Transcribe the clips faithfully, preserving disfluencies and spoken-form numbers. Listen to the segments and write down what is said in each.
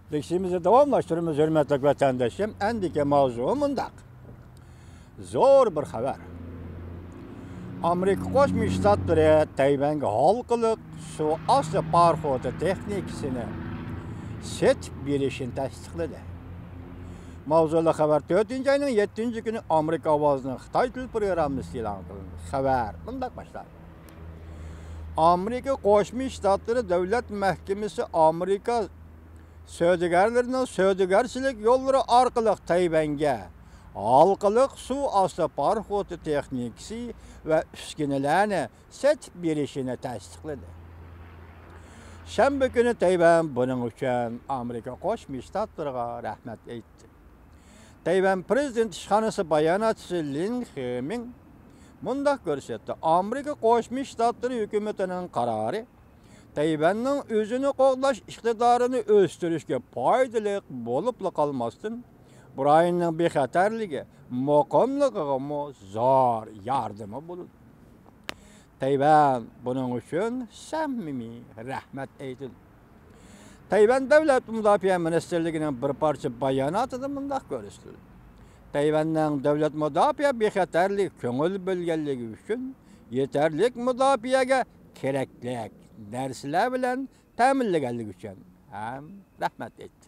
دېيىشىمىزنى داۋاملاشتۇرىمىز، ھۆرمەتلىك ۋەتەنداشلىرىم. ئەندىكى ماۋزۇ مۇنداق. زور بىر خەۋەر. ئامېرىكا قوشما شتاتلىرى تەيۋەنگە ھالقىلىق سۇ ئاستى پاراخوتى تېخنىكىسىنى سېتىپ بېرىشىنى تەستىقلىدى. ماۋزۇلۇق خەۋەر تۆتىنچى ئاينىڭ يەتتىنچى كۈنى ئامېرىكا ئاۋازىنىڭ خىتاي تىل پروگراممىسىدا ئېلان قىلىندى. خەۋەر مۇنداق باشلانغان. ئامېرىكا قوشما شتاتلىرى دۆلەت مەھكىمىسى ئامېرىكا سودىگەرلىرىنىڭ سودىگەرچىلىك يوللىرى ئارقىلىق تەيۋەنگە ھالقىلىق سۇ ئاستى پاراخوتى تېخنىكىسى ۋە ئۈسكۈنىلەرنى سېتىپ بېرىشىنى تەستىقلىدى. شەنبە كۈنى تەيۋەن بۇنىڭ ئۈچۈن ئامېرىكا قوشما شتاتلىرىغا رەھمەت ئېيتتى. تەيۋەن پىرېزىدېنت ئىشخانىسى باياناتچىسى لىن خېمىڭ مۇنداق كۆرسەتتى: ئامېرىكا قوشما شتاتلىرى ھۆكۈمىتىنىڭ قارارى تەيۋەننىڭ ئۆزىنى قوغداش ئىقتىدارىنى ئۆستۈرۈشكە پايدىلىق بولۇپلا قالماستىن، بۇ رايوننىڭ بىخەتەرلىكى، مۇقىملىقىغىمۇ زور ياردىمى بولىدۇ. تەيۋەن بۇنىڭ ئۈچۈن سەمىمىي رەھمەت ئېيتىدۇ. تەيۋەن دۆلەت مۇداپىئە مىنىستىرلىكىنىڭ بىر پارچە باياناتىدا مۇنداق كۆرسىتىلدى: تەيۋەننىڭ دۆلەت مۇداپىئە بىخەتەرلىكىگە كۆڭۈل بۆلگەنلىكى ئۈچۈن، يېتەرلىك مۇداپىئەگە كېرەكلىك نەرسىلەر بىلەن تەمىنلىگەنلىكى ئۈچۈن ھەم رەھمەت ئېيتتى.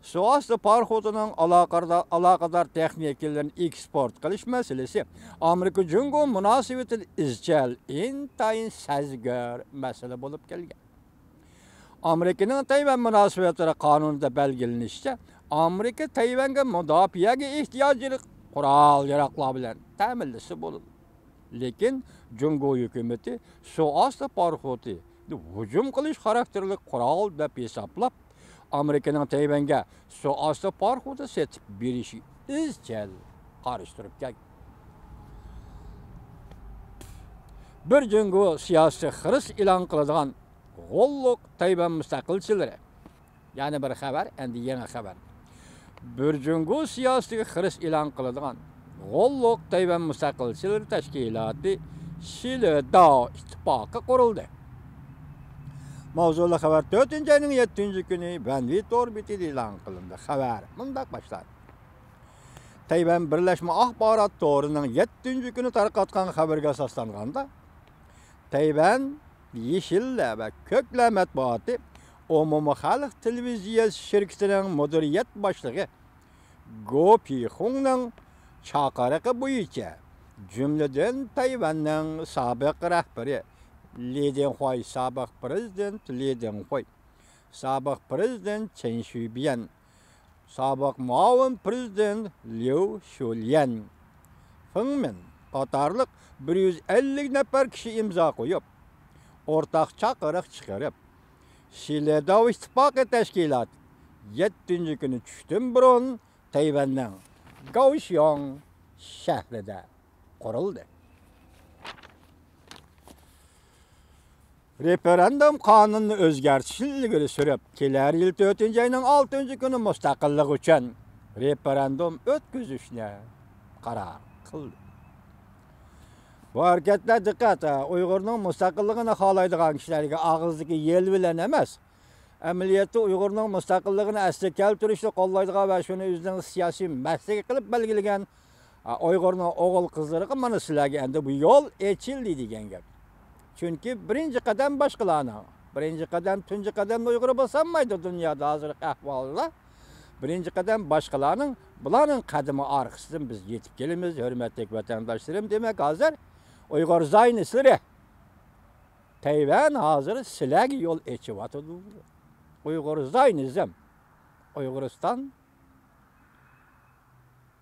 سۇ ئاستى پاراخوتىنىڭ ئالاقىدار، ئالاقىدار تېخنىكىلىرىنى ئېكسپورت قىلىش مەسىلىسى ئامېرىكا جۇڭگو مۇناسىۋىتىدە ئىزچىل، ئىنتايىن سەزگۈر مەسىلە بولۇپ كەلگەن. ئامېرىكىنىڭ تەيۋەن مۇناسىۋەتلىرى قانۇنىدا بەلگىلىنىشىچە، ئامېرىكا تەيۋەنگە مۇداپىئەگە ئېھتىياجلىق قورال-ياراغلار بىلەن تەمىنلىسە بولىدۇ. لېكىن جۇڭگو ھۆكۈمىتى سۇ ئاستى پاراخوتىنى ھۇجۇم قىلىش خاراكتېرلىك قورال دەپ ھېسابلاپ، ئامېرىكىنىڭ تەيۋەنگە سۇ ئاستى پاراخوتى سېتىپ بېرىشىگە ئىزچىل قارشى تۇرۇپ كەلگەن. بىر جۇڭگو سىياسىتى خىرىس ئېلان قىلىدىغان غوللۇق تەيۋەن مۇستەقىلچىلىرى. يەنە بىر خەۋەر، ئەمدى يېڭى خەۋەر. بىر جۇڭگو سىياسىتىگە خىرىس ئېلان قىلىدىغان غوللۇق تەيۋەن مۇستەقىلچىلىرى تەشكىلاتى شىلېداۋ ئىتتىپاقى قۇرۇلدى. ماۋزۇلۇق خەۋەر تۆتىنچى ئاينىڭ يەتتىنچى كۈنى ۋەنۋى تور بېتىدە ئېلان قىلىندى. خەۋەر مۇنداق باشلاندى. تەيۋەن بىرلەشمە ئاخبارات تورىنىڭ يەتتىنچى كۈنى تارقاتقان خەۋىرىگە ئاساسلانغاندا، تەيۋەن يېشىللار ۋە كۆكلەر مەتبۇئاتى ئومۇمىي خەلق تېلېۋىزىيەسى شىركىتىنىڭ مۇدىرىيەت باشلىقى گو پىخۇڭنىڭ چاقىرىقى بويىچە، جۈملىدىن تەيۋەننىڭ سابىق رەھبىرى لى دېڭخۇي، سابىق پىرېزىدېنت لى دېڭخۇي، سابىق پىرېزىدېنت چېن شۈبيەن، سابىق مۇئاۋىن پىرېزىدېنت ليۇ شۇليەن، فېڭ مىن قاتارلىق بىر يۈز ئەللىك نەپەر كىشى ئىمزا قويۇپ، ئورتاق چاقىرىق چىقىرىپ، شىلېداۋ ئىتتىپاقى تەشكىلاتى يەتتىنچى كۈنى چۈشتىن بۇرۇن تەيۋەننىڭ گاۋشيوڭ شەھىرىدە قۇرۇلدى. رېفېرېندۇم قانۇنىنى ئۆزگەرتىشنى ئىلگىرى سۈرۈپ، كېلەر يىل تۆتىنچى ئاينىڭ ئالتىنچى كۈنى مۇستەقىللىق ئۈچۈن رېفېرېندۇم ئۆتكۈزۈشنى قارار قىلدى. بۇ ھەرىكەتلەر، دىققەت، ئۇيغۇرنىڭ مۇستەقىللىقىنى خالايدىغان كىشىلەرگە ئاغزىدىكى يەل بىلەن ئەمەس، ئەمەلىيەتتە ئۇيغۇرنىڭ مۇستەقىللىقىنى ئەسلىگە كەلتۈرۈشنى قوللايدىغان ۋە شۇنى ئۆزىنىڭ سىياسىي مەسلىكى قىلىپ بەلگىلىگەن، ئا، ئۇيغۇرنىڭ ئوغۇل-قىزلىرىغا مانا سىلەرگە ئەمدى بۇ يول ئېچىلدى دېگەن گەپ. چۈنكى بىرىنچى قەدەم باشقىلارنىڭ، بىرىنچى قەدەم، تۇنجى قەدەمنى ئۇيغۇر باسالمايدۇ دۇنيادا ھازىرقى ئەھۋالدا. بىرىنچى قەدەم باشقىلارنىڭ، بۇلارنىڭ قەدىمى ئارقىسىدىن بىز يېتىپ كېلىمىز، ھۆرمەتلىك ۋەتەنداشلىرىم. دېمەك، ھازىر ئۇيغۇر زايونىستلىرى تەيۋەن ھازىر سىلەرگە يول ئېچىۋاتىدۇ. ئۇيغۇر زايونىزم، ئۇيغۇرىستان،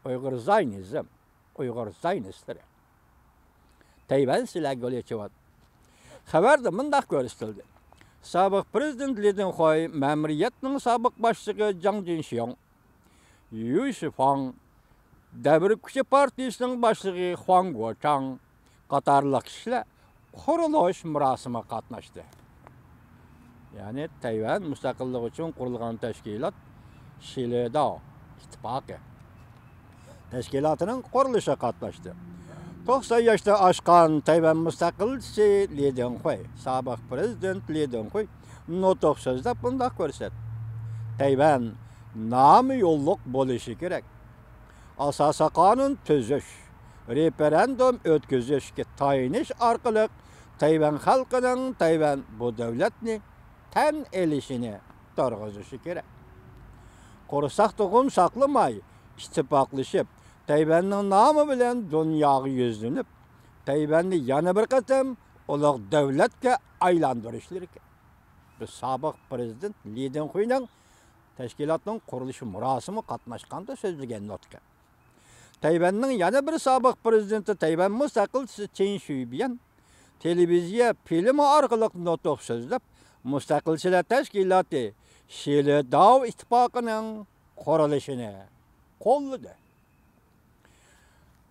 ئۇيغۇر زايونىزم، ئۇيغۇر زايونىستلىرى. تەيۋەن سىلەرگە يول ئېچىۋاتىدۇ. خەۋەردە مۇنداق كۆرسىتىلدى. سابىق پىرېزىدېنت لى دېڭخۇي، مەمۇرىيەتنىڭ سابىق باشلىقى جاڭ جىنشيۇڭ، يۈ شىفاڭ، دەۋر كۈچى پارتىيىسىنىڭ باشلىقى خۇاڭ گوچاڭ قاتارلىق كىشىلەر قۇرۇلۇش مۇراسىمىغا قاتناشتى. يەنى تەيۋەن مۇستەقىللىقى ئۈچۈن قۇرۇلغان تەشكىلات شىلېداۋ ئىتتىپاقى تەشكىلاتىنىڭ قۇرۇلۇشىغا قاتناشتى. توقسان ياشتىن ئاشقان تەيۋەن مۇستەقىلچىسى لى دېڭخۇي، سابىق پىرېزىدېنت لى دېڭخۇي نۇتۇق سۆزلەپ مۇنداق كۆرسەتتى. تەيۋەن نامى يوللۇق بولۇشى كېرەك. ئاساسىي قانۇن تۈزۈش، رېفېرېندۇم ئۆتكۈزۈشكە تايىنىش ئارقىلىق تەيۋەن خەلقىنىڭ تەيۋەن بۇ دۆلەتنى تەن ئېلىشىنى تۇرغۇزۇشى كېرەك. قورساق توغۇم ساقلىماي، ئىتتىپاقلىشىپ، تەيۋەننىڭ نامى بىلەن دۇنياغا يۈزلىنىپ، تەيۋەننى يەنە بىر قېتىم ئۇلۇغ دۆلەتكە ئايلاندۇرۇشلىرى كېرەك. بۇ سابىق پىرېزىدېنت لى دېنخۇينىڭ تەشكىلاتنىڭ قۇرۇلۇش مۇراسىمىغا قاتناشقاندا سۆزلىگەن نۇتقى. تەيۋەننىڭ يەنە بىر سابىق پىرېزىدېنتى، تەيۋەن مۇستەقىلچىسى چېن شۈيبيەن تېلېۋىزىيە فىلىمى ئارقىلىق نۇتۇق سۆزلەپ، مۇستەقىلچىلەر تەشكىلاتى شىلېداۋ ئىتتىپاقىنىڭ قۇرۇلۇشىنى قوللىدى.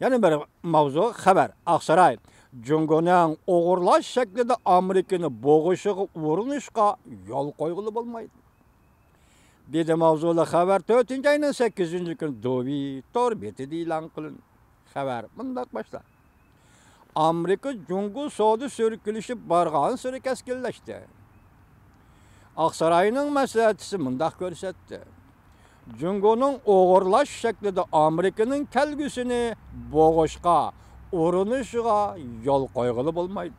يەنە بىر ماۋزۇ خەۋەر. ئاقساراي، جۇڭگونىڭ ئوغرىلاش شەكلىدە ئامېرىكىنى بوغۇشىغا ئۇرۇنۇشقا يول قويغىلى بولمايدۇ، دېدى ماۋزۇلۇق خەۋەر تۆتىنچى ئاينىڭ سەككىزىنچى كۈنى دۇۋى تور بېتىدە ئېلان قىلىندى. خەۋەر مۇنداق باشلانغان. ئامېرىكا جۇڭگو سودا سۈركىلىشىپ بارغانسېرى كەسكىنلەشتى. ئاقساراينىڭ مەسلىھەتچىسى مۇنداق كۆرسەتتى: جۇڭگونىڭ ئوغرىلاش شەكلىدە ئامېرىكىنىڭ كەلگۈسىنى بوغۇشقا ئۇرۇنۇشىغا يول قويغىلى بولمايدۇ.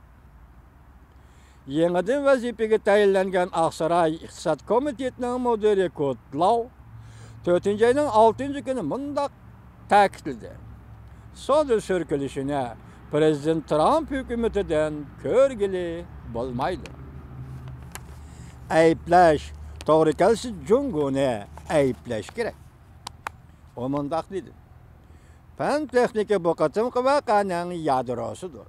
يېڭىدىن ۋەزىپىگە تەيىنلەنگەن ئاقساراي ئىقتىساد كومىتېتىنىڭ مۇدىرى كۇت لاۋ تۆتىنچى ئاينىڭ ئالتىنچى كۈنى مۇنداق تەكىتلىدى: سودا سۈركىلىشىنى پىرېزىدېنت ترامپ ھۆكۈمىتىدىن كۆرگىلى بولمايدۇ. ئەيىبلەش توغرا كەلسە، جۇڭگونى ئەيىبلەش كېرەك. ئۇ مۇنداق دېدى: پەن تېخنىكا بۇ قېتىمقى ۋەقەنىڭ يادروسىدۇر.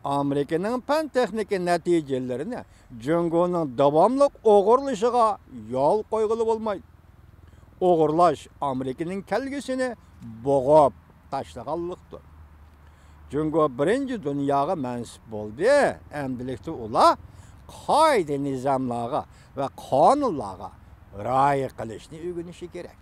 ئامېرىكىنىڭ پەن تېخنىكا نەتىجىلىرىنى جۇڭگونىڭ داۋاملىق ئوغرىلىشىغا يول قويغىلى بولمايدۇ. ئوغرىلاش ئامېرىكىنىڭ كەلگۈسىنى بوغۇپ تاشلىغانلىقتۇر. جۇڭگو بىرىنچى دۇنياغا مەنسۇپ بولدى، ئەمدىلىكتە ئۇلار قائىدە-نىزاملارغا ۋە قانۇنلارغا رىئايە قىلىشنى ئۆگىنىشى كېرەك.